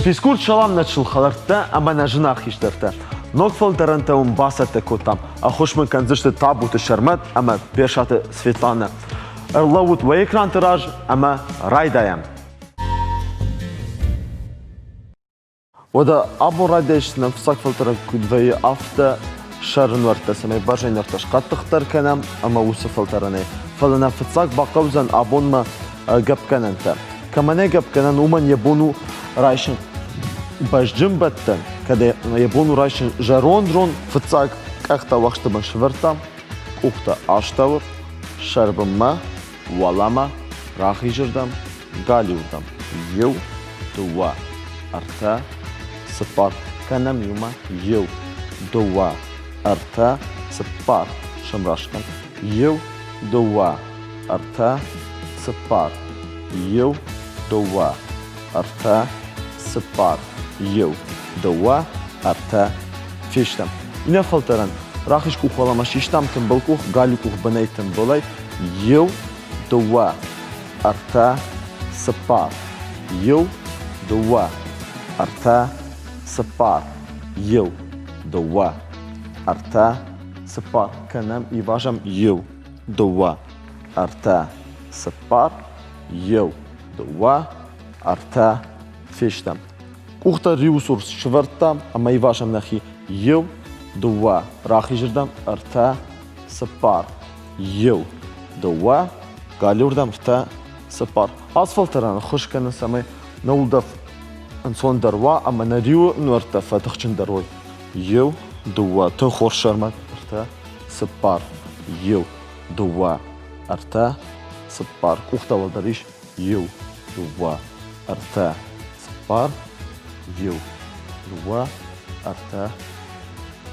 Физкульт салам нӕ чысыл хӕлӕрттӕ ӕмӕ нӕ зынаргъ хистӕртӕ. Ног фӕлтӕрӕнтӕ уын бацӕттӕ кодтам. Ӕххуыс мын кӕндзысты Табуты Сӕрмӕт ӕмӕ Бесаты Светланӕ. Ӕрлӕуут уӕ экранты раз ӕмӕ райдайӕм. Уӕдӕ абон райдайдзыстӕм фыццаг фӕлтӕрӕг куыд вӕййы, афтӕ сӕры нуӕрттӕ, цӕмӕй бӕрзӕй нуӕрттӕ схъӕддыхдӕр кӕнӕм ӕмӕ уыцы фӕлтӕрӕнӕй. Фӕлӕ нӕ фыццаг бахъӕудзӕн абонмӕ гӕпгӕнӕнтӕ. Кӕмӕ нӕ гӕпгӕнӕн, уымӕн йӕ бон у райсын бӕзджын бӕттӕн, кӕд йӕ бон у райсын зӕронд рон, фыццаг къӕхтӕ уӕхсты бын сӕвӕрдтам, къухтӕ астӕуы, сӕрбынмӕ, уӕлӕмӕ, рахизырдӕм, галиуырдӕм. Иу, дыууӕ, ӕртӕ, цыппар. Кӕнӕм иумӕ. Иу, дыууӕ, ӕртӕ, цыппар. Сӕмраст кӕн. Иу, дыууӕ, ӕртӕ, цыппар. Иу, дыууӕ, ӕртӕ, цыппар. Иу, дыууӕ, ӕртӕ. Фестӕм. Иннӕ фӕлтӕрӕн. Рахиз къух уӕлӕмӕ систам, тымбыл къух, галиу къух бынӕй тымбылӕй. Иу, дыууӕ, ӕртӕ, цыппар. Иу, дыууӕ, ӕртӕ, цыппар. Иу, дыууӕ, ӕртӕ, цыппар. Кӕнӕм, ивазӕм иу, дыууӕ, ӕртӕ, цыппар, иу, дыууӕ, ӕртӕ, фестӕм. Къухтӕ риуы цур сӕвӕрдтам ӕмӕ ивазӕм нӕхи иу, дыууӕ, рахизырдӕм ӕртӕ, цыппар. Иу, дыууӕ, галиуырдӕм ӕртӕ, цыппар. Ацы фӕлтӕрӕн ӕххуыс кӕны, цӕмӕй нӕ улдӕф ӕнцондӕр уа ӕмӕ нӕ риуы нуӕрттӕ фӕтыхджындӕр уой. Иу, дыууӕ, тынг хорз сӕрмӕт, ӕртӕ, цыппар. Иу, дыууӕ, ӕртӕ, цыппар. Къухтӕ уӕлдӕр ис. Иу, дыууӕ, ӕртӕ, цыппар. Иу, дыууӕ, ӕртӕ.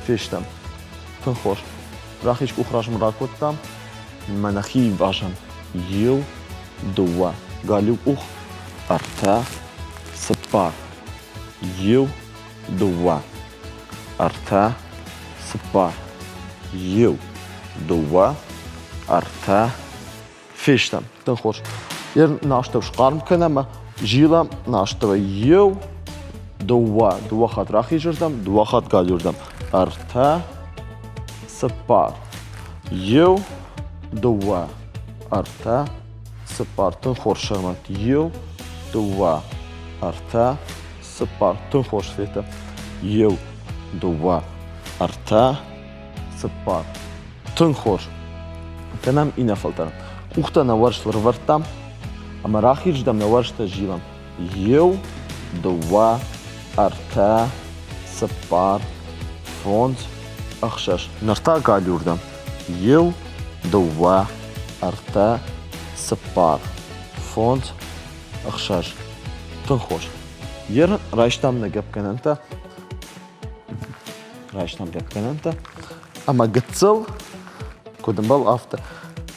Фестӕм. Тынг хорз. Рахиз къух размӕ ракодтам, мӕ нӕхи ивазӕм. Иу, дыууӕ, галиу къух, ӕртӕ, цыппар. Иу, дыууӕ, ӕртӕ, цыппар. Иу, дыууӕ, ӕртӕ, Фестӕм. Тынг хорз. Ер настӕу схъарм кӕнӕм ӕмӕ зилӕм настӕуӕй иу, дыууӕ, дыууӕ хатт рахизырдӕм, дыууӕ хатт галиуырдӕм. Ӕртӕ, цыппар. Иу, дыууӕ, ӕртӕ, цыппар. Тынг хорз сӕрмӕт. Иу, дыууӕ, ӕртӕ, цыппар. Тынг хорз Светӕ. Иу, дыууӕ, ӕртӕ, цыппар. Тынг хорз. Кӕнӕм иннӕ фӕлтӕрӕн. Къухтӕ нӕ уӕрстыл ӕрывӕрдтам ӕмӕ рахизырдӕм нӕ уӕрстӕ зилӕм. Иу, дыууӕ, ӕртӕ, цыппар, фондз, ӕхсӕз. Ныр та галиуырдӕм. Иу, дыууӕ, ӕртӕ, цыппар, фондз, ӕхсӕз. Тынг хорз. Ерын райстам нӕ гӕпгӕнӕнтӕ. Райстам гӕпгӕнӕнтӕ. Ӕмӕ гыццыл, куыд ӕмбӕлы, афтӕ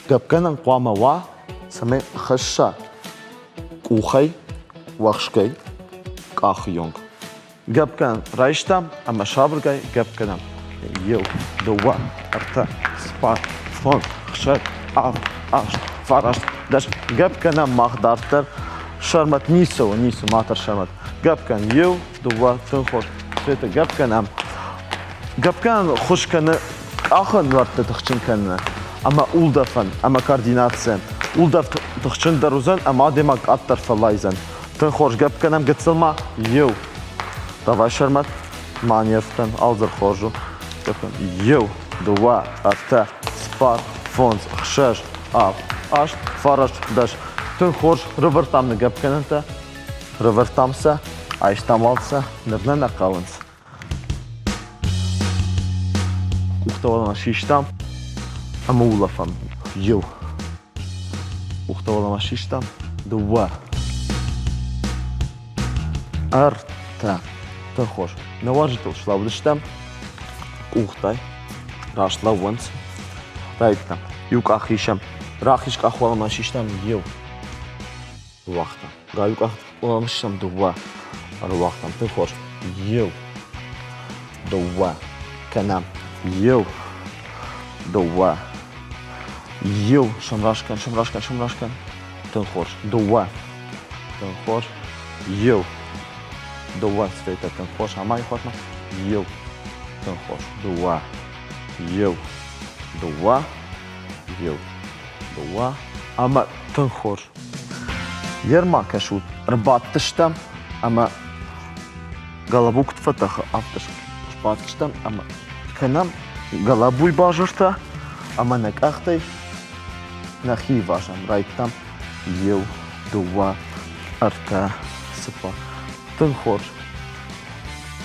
гӕпгӕнӕн хъуамӕ уа, цӕмӕй хӕсса къухӕй, уӕхскӕй, къахы онг. Гӕпгӕнӕн райстам ӕмӕ сабыргай гӕпп кӕнӕм. Иу, дыууӕ, ӕртӕ, цыппар, фондз, хсӕз, авд, аст, фараст, дӕс. Гӕпп кӕнӕм мах дарддӕр. Сӕрмӕт ницы у, ницы, ма тӕрс, Сӕрмӕт. Гӕпп кӕн. Иу, дыууӕ, тынг хорз. Светӕ, гӕпп кӕнӕм. Гӕпгӕнӕн ххуыс кӕны къахы нуӕртты тыхджын кӕныны ӕмӕ улдӕфӕн ӕмӕ координацийӕн. Улдӕф тыхджындӕр уыдзӕн ӕмӕ адӕймаг къаддӕр фӕллайдзӕн. Тынг хорз гӕпп кӕнӕм гыццыл ма. Иу. Давай, Сӕрмӕт, ма не рфтӕн, алдзыр хорз у. Иу, дыууӕ, ӕртӕ, цыппар, фондз, хсӕз, авд, аст, фараст, дӕс. Тынг хорз рывӕрдтам нӕ гӕпгӕнӕнтӕ. Рывӕрдтам сӕ, айстам уал сӕ, ныр нӕ нӕ хъӕуынц. Къухтӕ уӕлӕмӕ систам ӕмӕ улӕфӕм. Иу. Къухтӕ уӕлӕмӕ систам. Дыууӕ. Ӕртӕ. Тынг хорз. Нӕ уӕрджытыл слӕудыстӕм. Къухтӕй. Раст лӕууынц. Райдыдтам. Иу къах исӕм. Рахиз къах уӕлӕмӕ систам. Иу. Руагътам. Галиу къах уӕлӕмӕ систам дыууӕ. Ӕруагътам. Тынг хорз. Иу. Дыууӕ. Кӕнӕм. Иу. Дыууӕ. Иу. Сӕмраст кӕн, сӕмраст кӕн, сӕмраст кӕн. Тынг хорз. Дыууӕ. Тынг хорз. Иу. Дыууӕ Светӕ тынг хорз амайы хорзмӕ. Иу. Тынг хорз. Дыууӕ. Иу. Дыууӕ. Иу. Дыууӕ. Ӕмӕ тынг хорз. Йе рма кӕсут, ӕрбадтыстӕм ӕмӕ гӕлӕбу куыд фӕтӕхы, афтӕ сбадтыстӕм ӕмӕ кӕнӕм гӕлӕбуйы базыртӕ ӕмӕ нӕ къӕхтӕй нӕхи ивазӕм. Райдтам иу, дыууӕ, ӕртӕ, цыппар. Тынг хорз.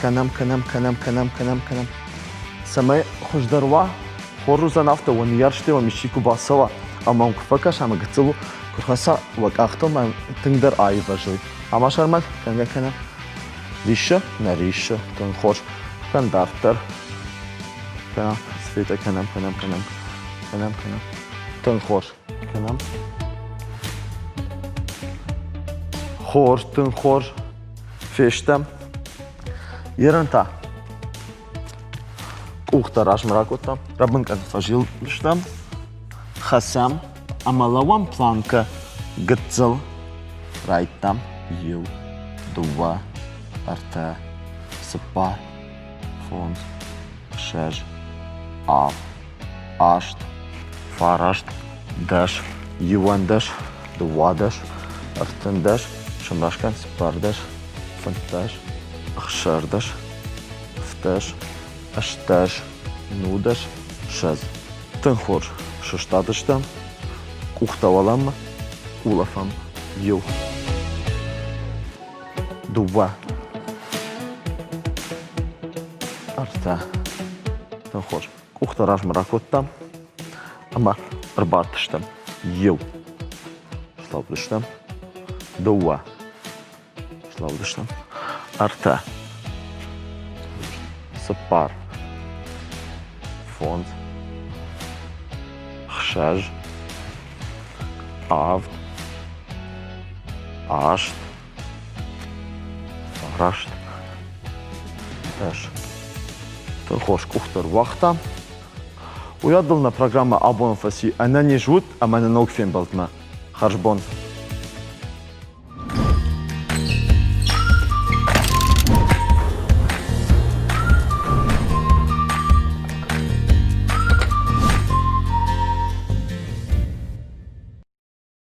Кӕнӕм, кӕнӕм, кӕнӕм, кӕнӕм, кӕнӕм, кӕнӕм. Цӕмӕй хуыздӕр уа, хорз уыдзӕн афтӕ, уӕ ныййарджытӕй уӕм исчи куы бацӕуа ӕмӕ уӕм куы фӕкӕса ӕмӕ гыццыл у, куы рхӕца, уӕ къӕхтыл ма тынгдӕр аивӕзой. Ӕмӕ сӕрмӕт кӕнгӕ кӕнӕм. Риссы? Нӕ риссы. Тынг хорз. Кӕн дарддӕр. Кӕнӕм. Светӕ кӕнӕм, кӕнӕм, кӕнӕм. Кӕнӕм, кӕнӕм. Тынг хорз. Кӕнӕм. Хорз, тынг хорз. Фестӕм. Ерын та. Къухтӕ размӕ ракодтам, рӕбынкъӕдз фӕзилдыстӕм, хӕцӕм ӕмӕ лӕууӕм планкӕ гыццыл. Райдтам иу, дыууӕ, ӕртӕ, цыппар, фондз, ссӕдз, авд, аст, фараст, дӕс, иуӕндӕс, дыууадӕс, ӕртындӕс, сымраскӕн цыппӕрдӕс, фынддӕс, ӕхсӕрдӕс, фдӕс, ӕстдӕс, нудӕс, ссӕдз. Тынг хорз сыстадыстӕм, къухтӕ уӕлӕмӕ, улӕфӕм. Иу, дыууӕ, ӕртӕ. Тынг хорз. Къухтӕ размӕ ракодтам ӕмӕ ӕрбадтыстӕм. Иу. Слӕудзыстӕм. Дыууӕ. Слӕудзыстӕм. Ӕртӕ. Цыппар. Фондз. Хсӕз. Авд. Аст. Фараст. Дӕс. Тынг хорз къухтӕ ӕруагътам. Уыйадыл нӕ программӕ абон фӕци ӕнӕниз ут ӕмӕ нӕ ног фембӕлдмӕ. Хӕрзбон!